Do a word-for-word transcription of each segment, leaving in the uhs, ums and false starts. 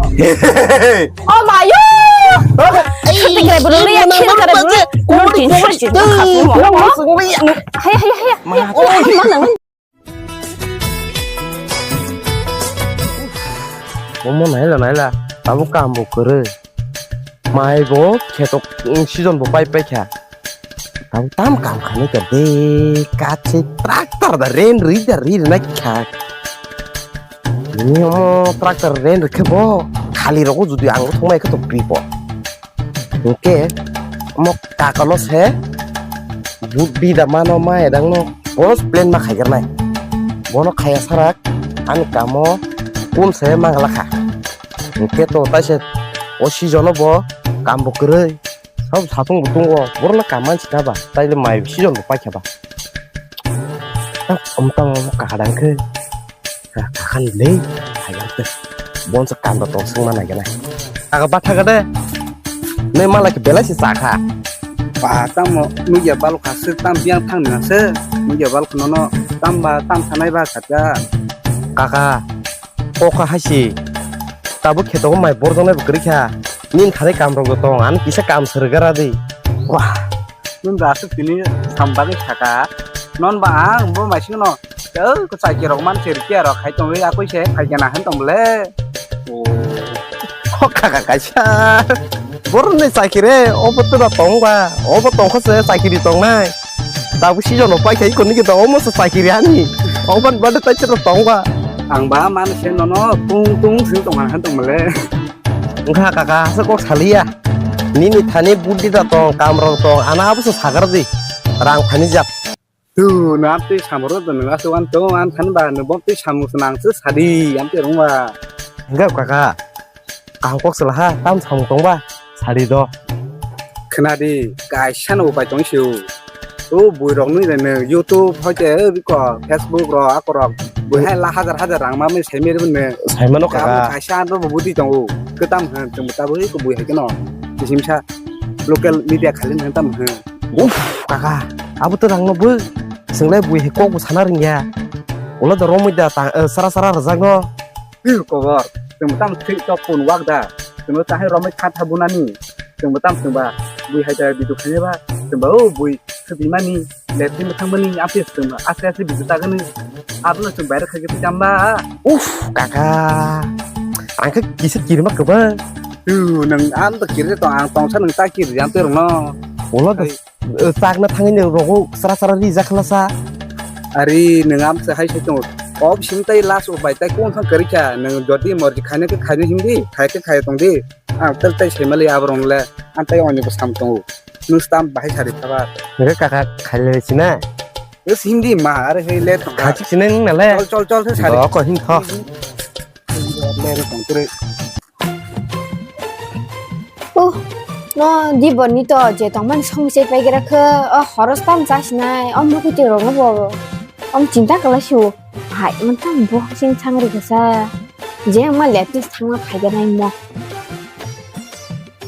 Oh my god! Shuti kare bro, ya khil kare bro. Nurtin shuti khasmo. Haya, haya, haya. Omo naila naila, abo kam bo kwrwi. Mai bo kheto, mm, season bo pai pai kha. Abo tam kam khainai kha de, kache tractor da ren rwi da rwi rwna kha. Bini omo tractor ren rwkhe bo khali rogo judi ang thongmai khe to bipod. Hwnkhe omo kakano se buddi da mano ma edangno bono plan ma khaigarnai. Bono khaya sarak ani kamo kun se manglakha. Hwnkhe to taise o season o bo kam bo kwrwi. Sab satung bo tungo, borokno kam mansi na ba, taile mai season bo paikha ba. Tang om tang kakadang khe. Kakhan le, hayang te. Bonsa kam da tong sung ma nai gana. Aga batha gade. Nei mala ke belai se chakha. Ba tamo nugya balok khasuk tam biang thang na se. Nugya balok nono tam ba tam thanai ba khatya. Kaka, kokha haisi. Tabuk kheto mai borjong nai bo kwrwi kha. Nin thani kam rok tong, ani kisa kam srwgara di. Wah. Nwng da aswk tini sam bagwi saka. Non ba ang bo maisingno, "O, kwchai kerok man se rikya rok hai tongwi akui se phai gana," han tong bole. O kaka kaisa. Boroni chakiri, obo tura tong ba, obo tongkha se chakiri tongnai. Tabuk season o paikha iko niki da omo se chakiri ani. Obo bade tai se tong ba. Ang ba man se nono tung tung sing tong han tong bole. Wngkha kaka, aswk kok saliya. Nini thani buddi da tong, kam rok tong, ana abo se sagar di. Rang thani jak. Tu, nwng amtwi samung rw nwng aswk wan tong, ang thani ba nwng bo twi samung se nang se sadi, amtwi rwng ba. Wngkha kaka, kaham kok se laha, tam samung tong ba, sadi do. Khna di, kaisa no upai tong si o. O bui rok nwi rene YouTube hoite biko Facebook rok ako rok bui hai la hajar hajar rang ma mui sai meri bune. Sai mano kaka. Kaisa ando bo budi tongo. Kwtam hwn chwng bo tabuk ko bui hai keno. Kisimsa local media khali hwn tam hwn. Uff kaka. Abo to rang no bo. Chwng lai bui hai kok bo sana ringya. Ulo do romwi da ta, eh, sara sara rwjak no. Bil kobor. Chwng bo tam thwi tok pun wak da. Chwng bo ta hai romwi kha tha bunani. Chwng bo tam chwng ba bui hai da bidu khani ba. Chwng ba o bui. Khibimani, letri mwthangmani, aphis tongma, aste aste bidu tagani. Abono chwng baire khaikhe twi tamba. Uff, kaka. Ang khe kisa kirima kwbang. Tu, nwng ang to kiri tong, ang tongsa nwng ta kiri, ang twi rwngno. Ulo da, eh, chakna thangwi nwng rogo sra sra rijak khlasa. Ari, nwng am se hai se tongo. Ob sim tai last upai tai kung thang kwrwi kha, nwng jodi morji khaina khe khaina himdi, khai khe khai tongdi. Ang tel tai saimalwi aborok le, ang tai oni bo sam tongo. Nwng stam bahai sari thabar. Nge kaka khailai sina. Wes hindi ma, are hei le thongkha. Khachik sina nwng nale. Chol, chol, chol, se sari. Bo ko hin tho. Le re tong ture. Oh, no, di boni to je tongmani song se pai gira khe, o horos tam cha sinai, o mukuti rok no bo. Om chinta kala su. Hai, man tam bo sing chang ri kasa. Je ma le tis thang ma phai ga nai mo.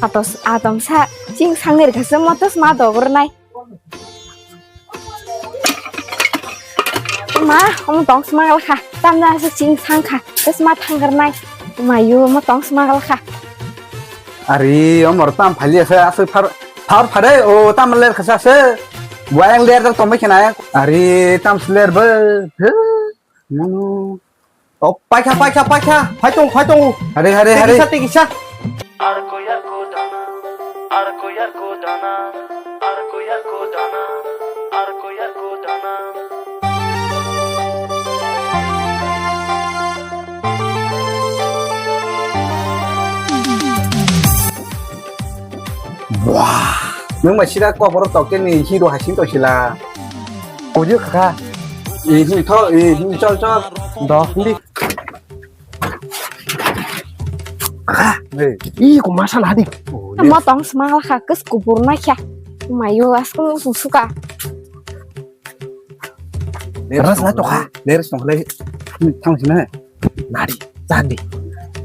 Atos, atom sa, ching sang ner kasa mo tos ma dogor nai. Ma, om tong sma gal kha, tam na sa ching sang kha, tos ma thang gar nai. Ma yu mo tong sma gal kha. Ari, om or tam phali asa, asa phar, phar phare, o tam ler kasa se. Buayang ler tak tomai kena. Ari, tam sler be. He, mono. Oh, paikha, paikha, paikha. Phai tong, phai tong. Hare, hare, hare. Tegi sa, tegi sa. Arko yarko dana, arko yarko dana, arko yarko dana, arko yarko dana. Wah. Nwng bai sida kok borok tok tei ni hero hai sing tong sila. Kuju kha. Eh, hi tho, eh, hi chol, chol. Do, hindi. Kha. Eh. Ih, ko masa ladi. Oh, mo tong sma kha, kus kubur na kya. Mayo, as ko suka. Ras la to kha. Ler song le. Thang sina. Nari, chandi.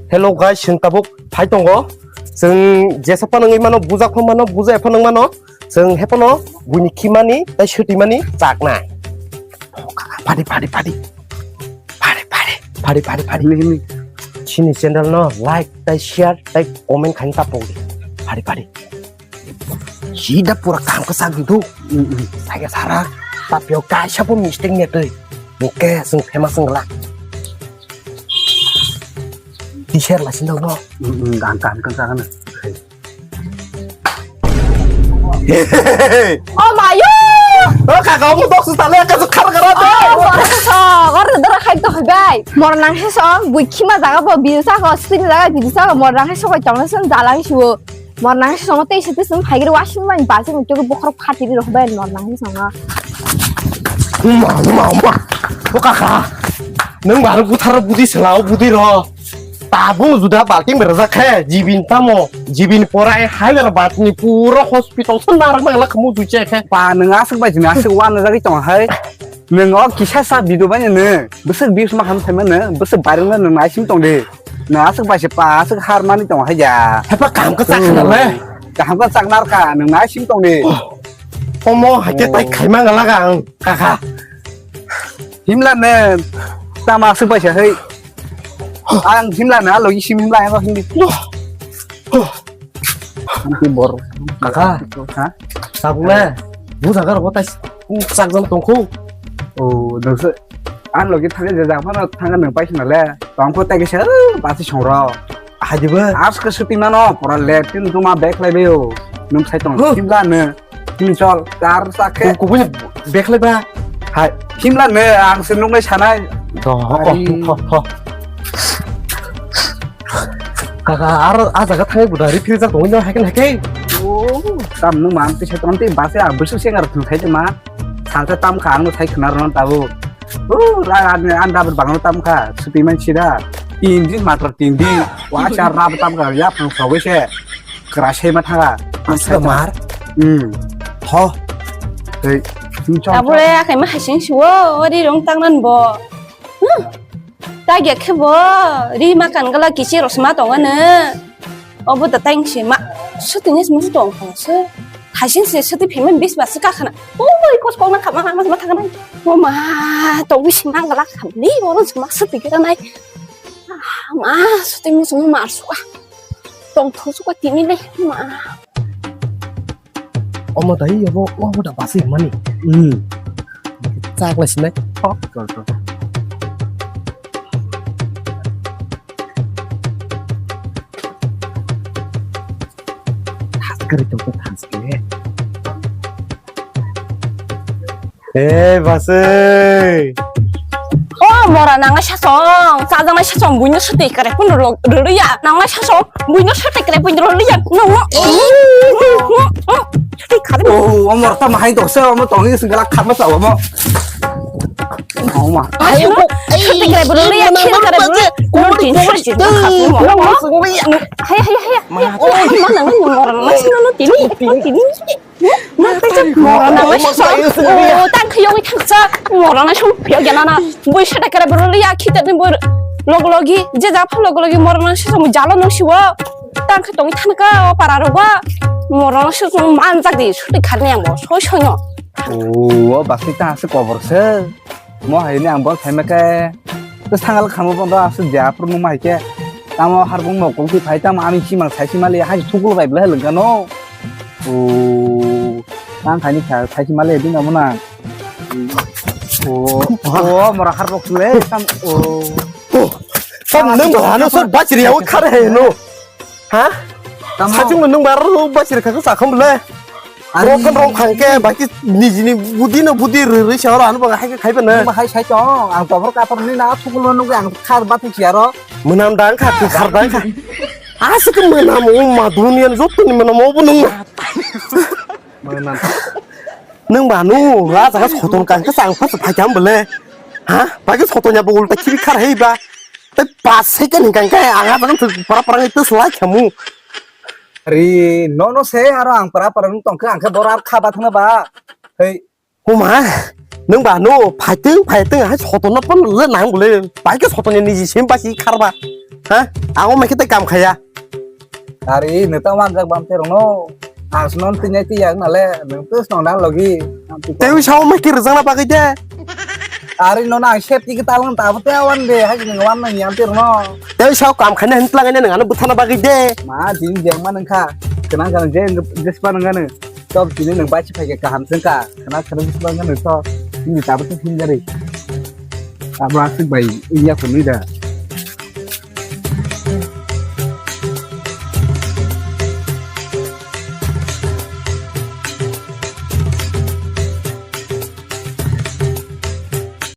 Hello guys, chwng tabuk phai tongo. Chwng jesa phano wngwi mano, bujak phano mano, bujaya phano wngwi mano. Chwng hephano buini khimani tei swtwimani chaknai. Phadi, phadi, phadi. Phadi, phadi. Phadi, phadi, phadi. Himni, himni. Chini channel no like, tai share, tai comment khaina ta pokdi. Phari phari. Sida pura kaham khe sak di do. Saga sara. Tapio kaisa bo mistake ni twi. Oke, sung famous sung la. Di share la sin do no. Gam gam kan kan. Oh mayo! O kaka, omo dok su tale ka su khar kara de. Oh, so, gor dora khai to bai. Mor nang se so, bui khima jaga bo, bil sa ko, sini jaga bil sa ko, mor nang se so ko chong sun jalang shuo. Mor nang se so tei se tei sun phai gri washing man ba se mutu bokhor phati ri rok bai mor nang se so. Uma, uma, uma. O kaka. Nang baru putar budi selao budi ro. Tabung juda balting berajak khe, jibin tamo, jibin porai Hyderabad ni puro hospital so narak mang la khamu duche khe. Pa, nwng aswk bai jini aswk wan jagwi tong hai. Nwng o kisa sa video bai nwng bwswk views ma ham thai mano, bwswk viral no nwng naisim tong di. Nwng aswk bai se pa, aswk har mani tong hai ja. Hepa kaham ka chak khna le. Kaham ka chak nar ka, nwng naisim tong di. Omo hai khe tai khaima ngala ga ang, kaka. Himla ne, tama aswk bai se hai. Ang himla na logi sim himla ang hindi. Anti bor. Kaka. Ha? Sabule. Bu jaga ro tai. Chak jam tongkhu. Oh, dose. An logi thang je jang phano thang nang pai sina le. Tongkhu tai kisa basi songro. Hadiba. As ke suti mano pura le tin tuma bek lai beo. Nung sai tong. Himla ne. Tin chol, char sakhe. Ku, ku punya bag le ba. Hai. Himla ne, ang se nung nai sanai. To, ho, ho, ho, ho. Kaka, ar, a jaga thangwi budari phiri jak tongwi no, hai khe, hai khe. Oh, tam nung ma, am tisa, tam tisa, base, a, busu se ngar thung khai ma. Salta tam kha, ang no sai khna ron tabu. Oh, la, an, an dabur bangno tam kha, suti man sida. Tin din, matro tin din. Wa, char rab tam kha, ya, phang sawi se. Kra sai ma thaga. Aswk mar. Hmm. Ho. Hei. Tabule akai ma hasing siwo, ori rong tangnan bo. Hmm. Ta ge khe bo, ri ma kan gala kichi rosma tongana. Obo da tang si ma. Suti nes mu tong kha se. Hasing se suti payment bis ba se ka khana. O boi kos kong na kha ma ma ma thangana. O ma, to wis ma gala kha ni, oro ma suti kira nai. Ah, ma suti mu ma suka. Tong thosuk ka tini le ma. Omo dai obo, obo da basi mani. Hmm. Chak lai sinai. Chol, chol. Thaskari tong thaskari. Eh, basai. O, mora nang sasong, sajang sasong, buino sute kare pun rolo, rolo ya, nang sasong, buino sute kare pun rolo ya, no, no, no, no, sute kare. Oh, o mora ta mahai to se, o mo tong ni singala khat ma sa o mo. O ma. Ayo, sute kare rolo ya, khil kare rolo, no tin sute kare rolo. Haya, haya, haya. O, ma nang mora nang sino no tini, tini. Mora nang sasong. O, tang khayogwi thangsa. Mora nang song phiyok ya nana. Bui sete kare bro liya khite ni bui log logi. Je ja pha log logi mora nang sasong jalo nung siwo. Tang khe tongwi thanka o para roba. Mora nang sasong manjak di suti kharni ang bo soi soino. O, o basi ta ase kobor se. Mo hai ni ang bol phaima khe, to sangal khamo bondo aswk dia, phuru mo hai khe. Tamo harbung mokol twi phai, tamo ani simang sai simali, hai thukul bai bwlai lwngkha no. O, tang khaini kha, sai simali, bini amo na. O, o, mora harbok sule, tam, o. Tam nung bo hano sor bachiri yawi khare hai no. Ha? Tamo. Sachung nung bar ro ba sir kha sa kham le. Ani. Rok kan rong khang ke ba ki nijini budi no budi ri ri sa ro anu ba hai ke khai ba na. Ba hai sai tong, ang tobor kapor ni na thukul no nung ang khar ba tu siaro. Menam dang kha, tu khar dang kha. Asik menam o ma dunia ni jotto ni menam o bu nung na. Menam. Nung ba nu ra sa soton kang ke sang phas phai jam bele. Ha? Ba ke soton ya bo ulta khibi khar hei ba. Tei pas second hinkha hinkhe ang ah jaga para para ngai twslai khamu. Ri, no, no se aro ang para para nung tongkhe ang khe boro ar kha ba thangna ba. Hei. Huma, nung ba no phaitwng phaitwng hai sotonno pon le nang bole. Bai khe sotonni niji sim ba si kharba. Ha? Ang o mai khe tei kam khaya. Ari, neta manjak bam terong no. Ang snon tinya ti yak nale, nung tus nong dan logi. Tewi sao mai khe rwjakna bagwi de. Ari no na safety ke talang ta bote awan de, hai nang wan nang yam tir no. Tei sok kam khaina hin tlang ne nang ano buthana bagwi de. Ma din jeng ma nang kha. Kenang kenang je je spa nang gane. Top tini nang bai si phai ke kaham seng ka. Kenang kenang je spa nang to. Ini ta bote hin gari. Abo asik bai iya ko nui da.